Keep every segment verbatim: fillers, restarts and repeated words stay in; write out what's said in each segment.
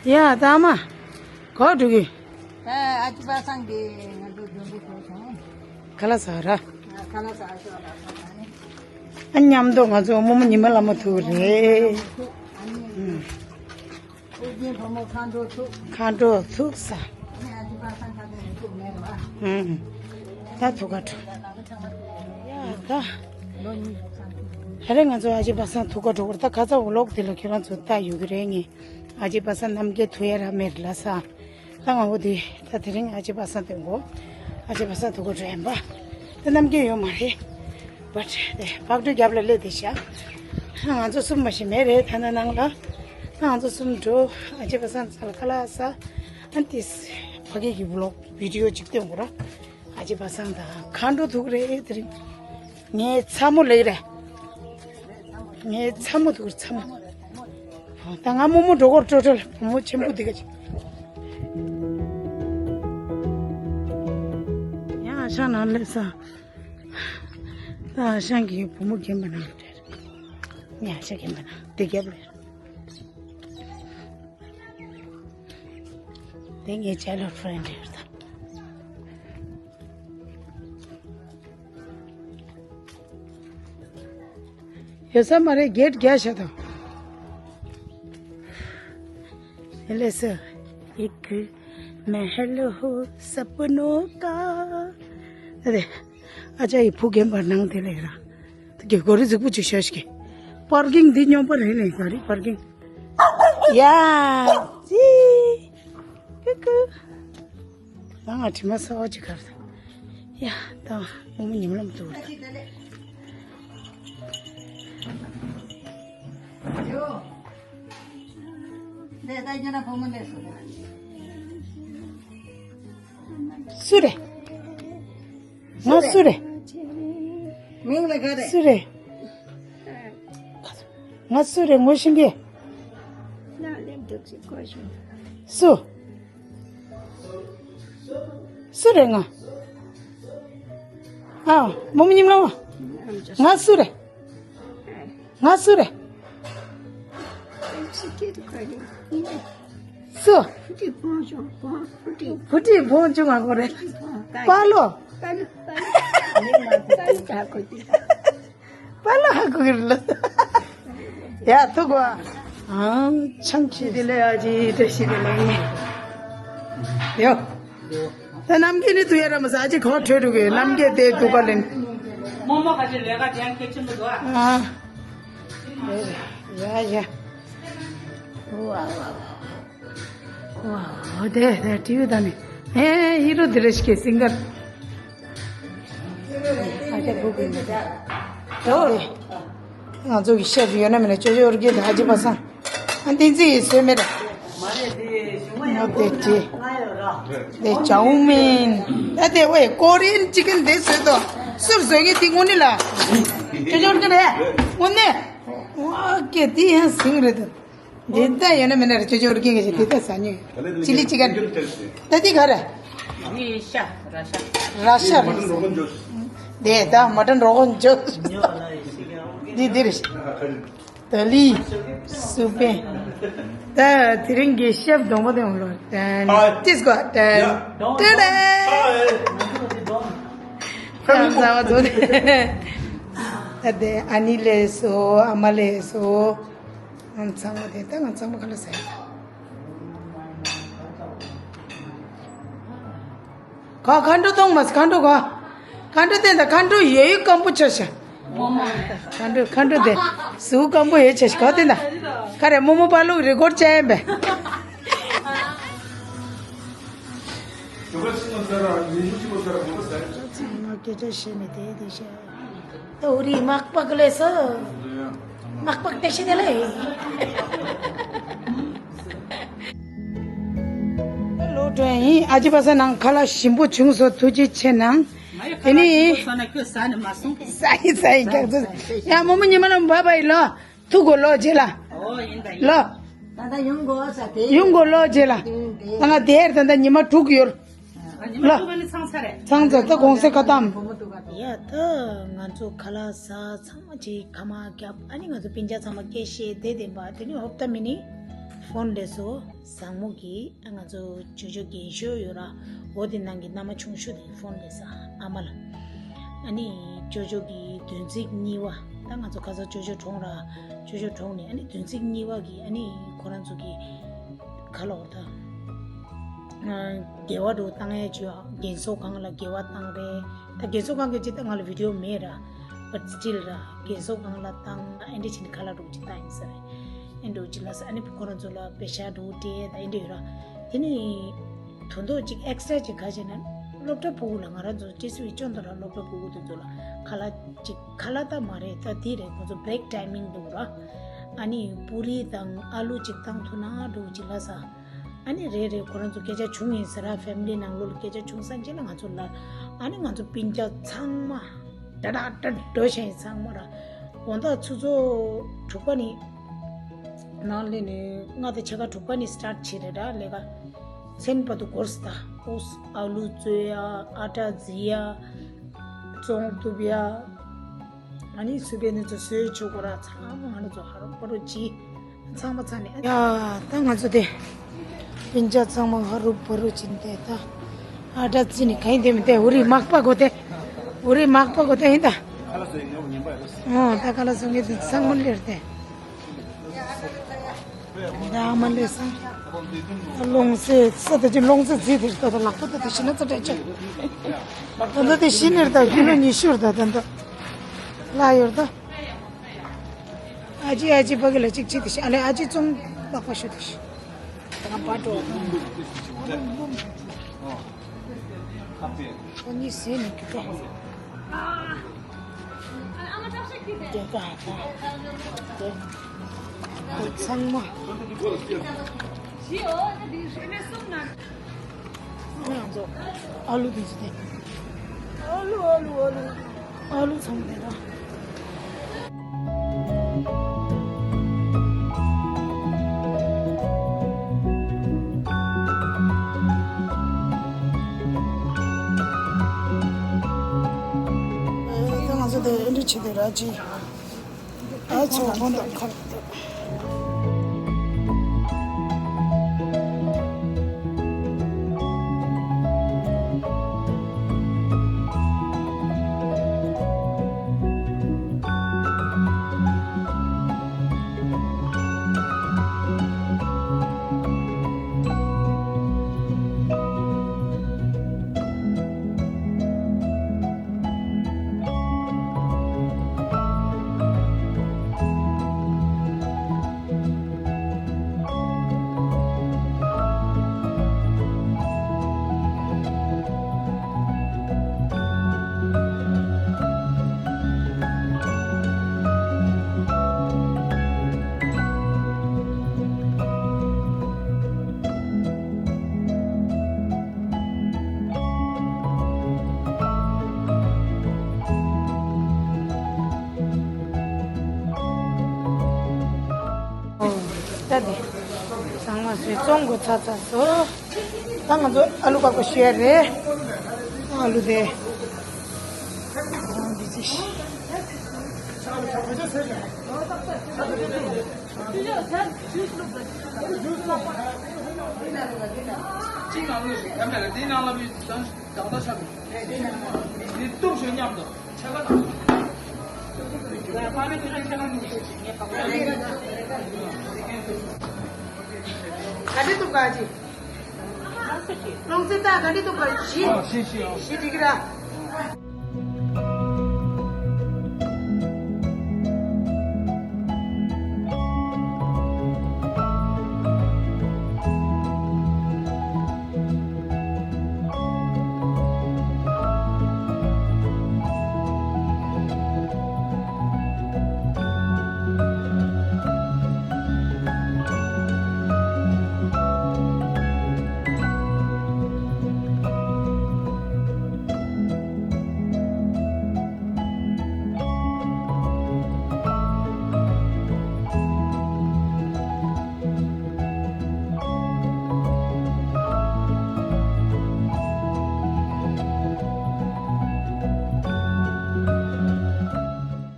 ཡ་ད་མ། ག་འགྲོ་གི། ཨ་ཅི་པ་སངས་ཀྱིས་ང་ཚོ་མགྲོན་པོ་ཞུ་སོང་། ཁ་ལག་ཟ་ར། ཁ་ལག་ཟ་ཤོག་ལ་ཟ་ནི། ཨ་མཉམ་དུ་ང་ཚོ་རྨོ་མོ་ཉི་མ་ལ་མ་ཐུག་རེད། ཨུ་རྒྱན་བུ་མོ་མཁའ་འགྲོ་ཐུག་མཁའ་འགྲོ་ཐུག་ས། ཨ་ཅི་པ་སངས་ཁ་ཏོན་ཐུག་མེད་ར། ཨུ། ད་ཐུག་ག་འགྲོ། ཡ་ད། ཧ་རེ་ང་ཚོ་ཨ་ཅི་པ་སངས་ཐུག་ག་འགྲོ་བར་ད་ཁ་ཚ་འོ་ལོག་དེ་ལ་ཁྱེད་རང་ཚོ་ལྟ་ཡོད་ཀྱི་རེད་ངས། ཨ་ཅེ་པ་སངས་རྣམ་རྒྱལ་ཐུག་ཡ་ར་མེད་ལ་ས། ད་ང་བོ་དེ་ད་དེ་རིང་ཨ་ཅེ་པ་སངས་སྟོན་གོ། ཨ་ཅེ་པ་སངས་ཐུག་གོ་འགྲོ་ཡིན་པ། ད་རྣམ་རྒྱལ་ཡོད་མ་རེད། བཊ་དེ་ཕག་གྲུ་རྒྱབ་ལ་སླེབས་དེ་ཤ། ང་ཚོ་གསུམ་མ་ཞིག་མེད་རེད་ད་ན་ནང་ལ། ད་ང་ཚོ་གསུམ་འགྲོ། ཨ་ཅེ་པ་སངས་ཚ་ལ་ཁ་ལག་ཟ། ཨ་ཏིས་ཕ་གི་གི་བི་ལོག་བི་ཌི་ཡོ་ཅིག་སྟོན་གོ་ར། ཨ་ཅེ་པ་སངས་དང་མཁའ་འགྲོ་ཐུག་རེད་དེ་རིང་། ངའི་ཚ་མོ་ལེགས་རེད། ངའི་ཚ་མོ་ཐུག་ཚ་མོ། ད་ང་རྨོ་མོ་འགྲོ་གོ་སྤྲོ་སྤྲོ་ལ་བུ་མོ་ཆེན་པོ་འདི་ག་ཅིག་ཡང་ཨ་ཞང་ནང་སླེབས་ས། ད་ཨ་ཞང་གི་བུ་མོ་རྒན་པ་ནང་སླེབས་རེད། ངའི་ཨ་ཞང་རྒན་པ་ནང་འདི་རྒྱབ་ལ་ཡོད། དེ་ངའི་ཅའི་ལྷུཌ་ཕྲེན་ཌི་རེད་ད། ཡོད་ས་མ་རེད་གེཊ་རྒྱག་བཞག་དང་། ལེ་སི་ཨིག་མ་ཧེ་ལོ་ཧོ་ས་པ་ནོ་ཀ། ཨ་ཅག་ཡི་བུ་རྒན་པ་ནང་དེ་ལས་ར། དེ་གོ་རི་རྫིག་པོ་ཅིག་བཞག་ཤིག་པར་ཀིང་འདི་སྙོམས་པ་རེད་ལས་ག་རི་པར་ཀིང་། ཡ། ཙི། ཀུ་ཀུ། ང་ང་དྲི་མ་ཚ་བ་ཅིག་གར་ཡ་ད་རྨོ་མོ་ཉིམ་ལམ་དུ་བར་ད། སུ་རེད། ང་སུ་རེད། མིང་ལ་ག་རེ། སུ་རེད། ང་སུ་རེད་ངོ་ཤེས་ཀྱི། སུ། སུ་རེད་ང་། ཨ། རྨོ་མོ་ཉིམ་ལ་བ། ང་སུ་རེད། ང་སུ་རེད། སུ། བུ་ཁྲིད་བོང་ཆུང་ང་གོ་རེད། པ་ལོ། པ་ལོ་ཧ་གོ་གི་རེད་ལ། ཡ་ཐུག་གོ། ཨང་ཆང་ཁྱི་དེ་ལས་ཨ་ཅི་བཀྲ་ཤིས་བདེ་ལེགས། ཡོ། ད་རྣམ་རྒྱལ་ནི་དུ་ཡ་ར་མ་ཟ་ཅི་གོ་འཕྲོད་འགྲོ་གི་རྣམ་རྒྱལ་དེ་དུ་ག་ལེན། རྨོ་མོ་ག་ཅི་ལས་ཀ་དེ་ཡང་སྐད་ཆེན་པོ་འདུག་ཨ། ཡ་ཡ། ཝ་ཝ་ཝ། ཝ་དེ་དེ་ཊི་ཝི་ད་ནི། ཨེ་ཧི་རོ་དེ་རེ་ཤི་ཀེ་སིང་གར། ཨ་ཅག་བུ་གུ་ནི། ཨོ། ང་ཚོ་གི་ཤེཕ་ཡོད་ན་མེད་ན་ཅོ་ཅོ་རི་ཀེ་ད་ཨ་ཅི་པ་སངས། ཨ་བསྟན་འཛིན་ཡིས་བཟོས་མེད་ད། ང་དེ་དེ། དེ་ཅའོ་མིན། ད་དེ་ཝེ་ཀོ་རི་ཡན་ཅི་ཀན་དེ་བཟོས་དོ། སུར་བཟོས་ངེས་དེ་དངོས་གནས་ལ། ཅོ་ཅོ་རི་ཀེ་རེད། དངོས་གནས། ཝ་ཀེ་དེ་ཡང་སིང་རེད་དོ། འདི་ལྟ་ཡོད་ན་མེད་ན་རེ་ཅོ་ཅོ་རི་ཀེ་གི་ཞིག་དེ་ལྟ་ཟ་ཉོས། ཅི་ལི་ཅི་གན། ད་དེ་ག་རེ། ཨི་ཤ། ར་ཤ། ར་ཤ་རེད། དེ་ད་མ་ཏན་རོ་གོན་ཅོ། འདི་འདི་རེད། ད་ལི། སུ་པེ། ད་དེ་རིང་གི་ཤེཕ་གདོང་པ་དེ་འོང་ལོ། ཏན་ཏིས་གོ་ཏན། ཏན་ཏན། ཁམས་བཟང་བ་ཚོ་དེ། ད་དེ་ཨ་ནི་ལས་སོ་ཨ་མ་ལས་སོ། ང་ཚང་མ་དེ་ད་ང་ཚང་མ་ག་ལ་ཟེར། ག་མཁའ་འགྲོ་གཏོང་མ་མཁའ་འགྲོ་ག་མཁའ་འགྲོ་དེ་ད་མཁའ་འགྲོ་ཡོད་ཡོད་སྐམ་པོ་ཆ་ཤ། མཁའ་འགྲོ་མཁའ་འགྲོ་དེ་ཟུག་སྐམ་པོ་ཡོད་ཆ་ཤ་ག་དེ་ད་ག་རེ་རྨོ་མོ་པ་ལུག་རི་གོར་བྱས་ཡིན་པས། ཚང་མ་སྐད་ཆ་བཤད་ནས་དེ་དེ་བཤད། ད་འུ་རི་མག་པག་ལས་སོ། མག་པག་དེ་ཤི་དེ་ལས། ལོ་དྲན་ཡིན་ཨ་ཅི་པ་ས་ནང་ཁ་ལག་ཞིམ་པོ་བྱུང་སོ་ཐུགས་རྗེ་ཆེ་གནང་། དེ་ནི། ས་ནི་ཁོས་ས་ནི་མ་སོང་། ས་ཡི་ས་ཡི་རྒྱག་ཚོད། ཡ་རྨོ་མོ་ཉི་མ་ལ་བ་བ་ཡི་ལོ། ཐུག་གོ་ལོ་རྗེས་ལ། ཨོ་ཡིན་ད་ཡིན། ལོ། ད་ལྟ་ཡོང་གོ་ས་དེ། ཡོང་གོ་ལོ་རྗེས་ལ། ད་ང་དེར་ད་ལྟ་ཉི་མ་དྲུག་ཡོད། ཉི་མ་ལོ། དྲུག་ནི་ཚང་ཚ་རེད། ཚང་ཚ་ད་གོང་སེ་ཁ་ཏམ། ཡ་ད་ང་ཚོ་ཁ་ལག་ཟ་ཚང་མ་ཅིག་ཁ་མ་རྒྱབ་ཨ་ནི་ང་ཚོ་སྤུན་ཀྱག་ཚང་མ་སྐད་བཤད་བསྡད་བསྡད་པ་དེ་ནི་ཧོབ་ཏ་མི་ནི། ཕོན་སླེབས་སོང་། བཟང་མོ་གིས་ང་ཚོ་ཅོ་ཅོ་རྒན་ཤོས་ཡོད་ར། འོ་དེ་ནང་གི་མནའ་མ་ཆུང་ཤོས་དེ་ཕོན་སླེབས་སོང་ཨ་མ་ལ། ཨ་ནི་ཅོ་ཅོ་གི་བདུན་ཚིགས་གཉིས་པ། ད་ང་ཚོ་ཁ་སང་ཅོ་ཅོ་གྲོངས་ར། ཅོ་ཅོ་གྲོངས་ནས་ཨ་ནི་བདུན་ཚིགས་གཉིས་པ་གི་ཨ་ནི་ཁོ་རང་ཚོ་གི་ཁ་ལོ་ད། དགེ་བ་འགྲོ་བཏང་ཡས་ཅིག་ཡོད། རྒན་གསོ་ཁང་ལ་དགེ་བ་བཏང་རེད། ད་རྒན་གསོ་ཁང་གི་ཅིག་ད་ང་ལ་བི་ཌི་ཡོ་མེད་ར། བཊ་སི་ཊིལ་ར་རྒན་གསོ་ཁང་ལ་བཏང་ཨེ་འདྲ་བྱས་ནས་ཁ་ལག་འགྲོ་ཅིག་བཏང་ཡིན་ས་རེད། ཨེ་འགྲོ་ཅིག་ལ་ས་ཨ་ནི་ཁོ་རང་ཚོ་ལ་པེ་ཤ་འགྲོ་སྤྲད་ད་ཨེ་འདྲ་ཡོད་ར། དེ་ནི་དོན་དག་ཅིག་ཨེག་སི་ཊ་ར་ཅིག་ག་བྱས་ན་སློབ་གྲྭ་ཕྲུ་གུ་ལ་ང་རང་ཚོ་ཅི་སུ་ཡི་སྐྱོན་དུ་ར་སློབ་གྲྭ་ཕྲུ་གུ་དེ་ཚོ་ལ་ཁ་ལག་ཅིག་ཁ་ལག་ད་མ་རེད། ད་དེ་རེད། ཁོ་ཚོ་བྷེག་ཊའི་མིང་འདུག་ར། ཨ་ནི་པུ་རི་དང་ཨ་ལུ་ཅིག་བཏང་ཐུབ་ན་འགྲོ་ཅིག་ལ་ས། ཨ་ནི་རེད་རེད། ཁོ་རང་ཚོ་སྐད་ཆ་བྱུང་ཡིན་ཟེར་ར། ཕེ་མི་ལི་ནང་ལོགས་ལ་སྐད་ཆ་བྱུང་ས་རྗེས་ལ་ང་ཚོ་ལ་ཨ་ནི་ང་ཚོ་སྤུན་ཀྱག་ཚང་མ་ཌ་ཌ་ཌ་འགྲོ་བཞིན་ཡིན་ཚང་མ་ར། དགོང་དག་ཆུ་ཚོད་དྲུག་པ་ནས་ནང་སླེབས་ནས་ང་དེ་ཕྱེད་ཀ་དྲུག་པ་ནས་སི་ཊར་ཊི་བྱས་རེད་ར་ལས་ཀ། མཚན་བར་དུ་འགོར་སོང་ད། ཨོ་ཨ་ལུ་བཙོས་ཡ། ཨ་ཊ་བརྫི་ཡ། བཙོང་གཏུབ་ཡ། ཨ་ནི་སུ་པའི་ནི་ཚོ་སོའི་ཆུ་གོ་ར་ཚང་མ་ང་རང་ཚོ་ཧ་རུ་པ་རུ་ཅི་ཚང་མ་ཚང་ནས་ཡ། ད་ང་ཚོ་དེ་སྤུན་ཀྱག་ཚང་མ་ཧ་རུ་པ་རུ་ཅི་འདི་ད་ཨ་ཊ་བརྫི་ནི་ག་ཡིན་དེ་མི་དེ་འུ་རི་མག་པ་གོ་དེ་འུ་རི་མག་པ་གོ་དེ་ཡིན་ད། ཨོ་ད་ཁ་ལག་བཟོ་མཁན་དེ་ཚང་མ་སླེབས་ཏེ། ད་མ་ལས་སང་། ལོང་སེ་ས་ད་ཅི་ལོང་སེ་རྫི་དེ་ད་ད་ལག་པ་ད་ད་ཤི་ན་ཙ་དྲག་ཅིག་ད་ད་དེ་ཤི་ནི་རེད་ད་ཀི་ལོ་ཉི་ཤུ་རེད་ད་ད་ད། ལ་ཡོད་ད། ཨ་ཅི་ཨ་ཅི་ཕ་གི་ལ་ཅིག་ཅི་དེ་ཤི་ཨ་ལེ་ཨ་ཅི་ཙོང་ལག་པ་ཤུ་དེ་ཤི། ད་ང་པ་འགྲོ། ཁོ་གཉིས་ཟས་ནས་རྒྱུ་སྤྲོད། དེ་ག་ད། དེ་དེ་ཚང་མ། ང་ཚོ་ཨ་ལུ་དེ་ཚོ་དེ། ཨ་ལུ་ཨ་ལུ་ཨ་ལུ། ཨ་ལུ་ཚང་མ་དེ་ར། ཨེ་ད་ང་ཚོ་དེ་ཨེ་འདྲ་བྱེད་དེ་ར་ཅི། ཨ་ཚོ་ཧོན་དང་ཁར་དུ། ད་དེ་ཚང་མ་བཟོས་བཙོང་དགོས་ཚར་ཚར་སོང་། ད་ང་ཚོ་ཨ་ལུ་བཀག་པ་ཤེས་རེད། ཨ་ལུ་དེ། འདི་ཚེ་ཤི། ག་འདྲ་འདུག་ག་ཅི། ལོང་ཙེ་ད་ག་འདྲ་འདུག་ག་ཞི། ཞི་ཞི་ཞི་འགྲིག་གི་ར།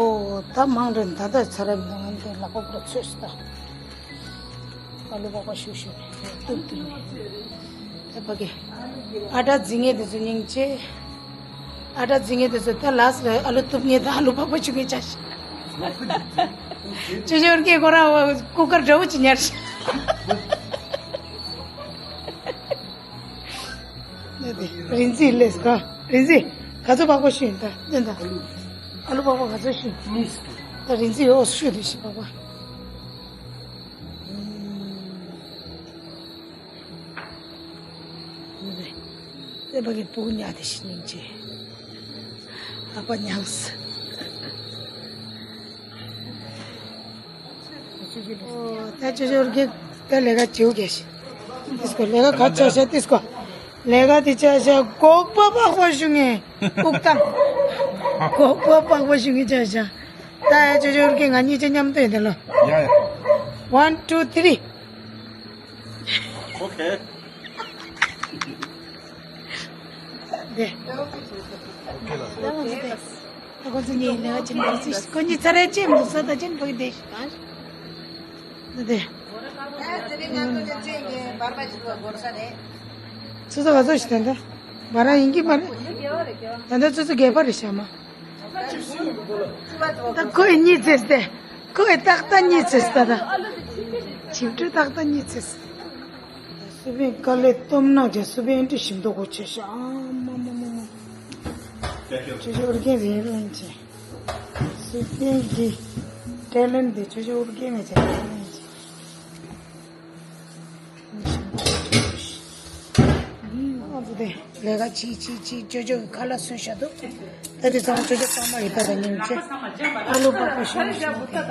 ཨོ་ད་མང་རེད། ད་ལྟ་ཚ་རབ་ནང་ང་ཚོའི་ལག་པ་པུ་ར་ཚོས་སུ་ད། ཨ་ལུ་པགས་པ་ཞུ་ཞུ་གཏུབ་གཏུབ་ནས། ད་ཕ་གི་ཨ་ཊ་རྫི་ངེས་དེ་ཚོ་སྙིང་རྗེ། ཨ་ཊ་རྫི་ངེས་དེ་ཚོ་ད་ལགས་རེད། ཨ་ལུ་གཏུབ་ངེས་དང་ཨ་ལུ་པགས་པ་ཞུ་ངེས་བྱ་ཞིག་ཅོ་ཅོ་ཨོར་གེ་ཁོ་རང་ཀུ་ཀར་འདྲ་བོ་ཅིག་ཉར་ཞིག་རིན་ཙི་ལས་ཀ། རིན་ཙི། ག་ཚོད་པགས་པ་ཞུ་ཡིན་ད་ལྟ་ད། ཨ་ལུ་པགས་པ་ག་ཚོད་ཞུ་ཡིན། ད་རིན་ཙི་ཨོ་ཞུ་དེ་ཞིག་པགས་པ། ཨེ་ཕ་གི་སྤུ་གུ་ཉག་དེ་ཞིག་སྙིང་རྗེ། ཨ་ཕ་ཉམས། ཨོ་ད་ཅོ་ཅོ་ཨོར་གེ་ད་ལས་ཀ་བྱེད་དགོས་ཤིག་ཏིས་ཀོ་ལས་ཀ་ག་ཆ་ཤ་ཏིས་ཀོ་ལས་ཀ་དེ་ཆ་ཤ་སྒོག་པ་པགས་པ་ཞུ་ངེས་ཨུག་ཏང་། སྒོག་པ་པགས་པ་ཞུ་ངེས་ཆ་ཤ། ད་ཡ་ཅོ་ཅོ་ཨོར་གེ་ང་གཉིས་ཆ་མཉམ་དུ་ཡིན་ད་ལོ། ཡ་ཡ། One, two, three. Okay. དེ། ད་ཁོ་ཚོ་གཉིས་ལས་ཀ་བྱེད་མི་ཤེས། ཁོ་གཉིས་ཚར་རེ་ཅེས་མི་འདུག་ས་ད་ཅན་ཕ་གི་བསྡད་ཤིག་གང་ཞིག་ད་དེ། ཚོ་ཚོ་ག་ཚོད་ཞིག་དེ་འདྲ། མ་རང་ཡིན་གྱི་མ་རེད། ད་ལྟ་ཚོ་ཚོ་སྒལ་པ་རེད་ཤག་མ། ད་ཁོས་གཉིད་ཚེས་ཏེ། ཁོས་ཏག་ཏག་གཉིད་ཚེས་ད་ད། ཆིབས་ཁྲི་ཏག་ཏག་གཉིད་ཚེས། སུ་པན་དཀའ་ལས་སྟོབས་ནག་ཅན། སུ་པན་འདྲི་ཞིམ་མདོག་གོ་ཆེ་ཤག་ཨ་མ་མ་མ་མ། ཅོ་ཅོ་ཨོར་གེ་རེད་རོན་ཅན། སུ་པན་གྱི་ཊེ་ལེན་དེ་ཅོ་ཅོ་ཨོར་གེ་མེད་ཅན་རོན་ཅན། ཨ་ཙི་དེ་ལས་ཀ་ཅིག་ཅིག་ཅིག་ཅོ་ཅོ་གི་ཁ་ལག་བཟོས་བཞག་འདུག་ད་དེ་ཚང་ཅོ་ཅོ་སྐར་མ་ཡི་ད་ད་ཉིན་ཅེ། ཨ་ལུ་པགས་པ་ཞུ་ཞུ་དེ།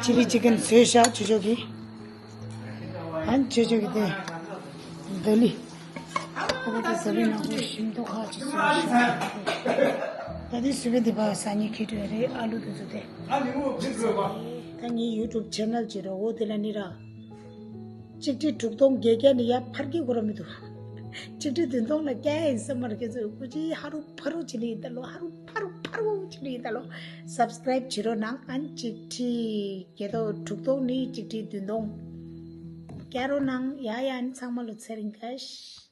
ཅི་ལི་ཅི་ཀན་བཟོས་བཞག་ཅོ་ཅོ་གི། ཨན་ཅོ་ཅོ་གི་དེ། ད་ལི། ཨ་ཁུ་དེ་ཟ་ལི་ནང་ཁོ་ཞིམ་མདོག་ཁ་ཅིག་བཟོས་བཞག་ད་དེ་སུ་པན་དེ་པ་ས་ཉི་ཁི་ཏུ་རེད། ཨ་ལུ་དེ་ཚོ་དེ། ད་ངའི་ཡུ་ཊུབ་ཆེ་ནལ་ཅིག་རོ་འོ་དེ་ལ་ནི་ར། གཅིག་ཁྲི་དྲུག་སྟོང་བརྒྱད་བརྒྱ་ནི་ཡ་ཕར་གི་གོ་ར་མི་འདུག་གཅིག་ཁྲི་བདུན་སྟོང་ལ་བསྐྱལ་ཡིན་བསམ་མར་ཁྱེད་ཚོས་སྐུ་ཅི་ཧ་རུ་ཕ་རུ་ཅི་ལི་ཡིན་ད་ལོ། ཧ་རུ་ཕ་རུ་ཕ་རུ་ཅི་ལི་ཡིན་ད་ལོ། སབ་སི་ཀ་རེབ་བྱེད་རོགས་གནང་། ཨན་གཅིག་ཁྲི་བརྒྱད་སྟོང་དྲུག་སྟོང་ནི་གཅིག་ཁྲི་བདུན་སྟོང་བསྐྱལ་རོགས་གནང་། ཡ་ཡ་ཨན་ཚང་མ་ལོ་ཚེ་རིང་ཁ་ཤས།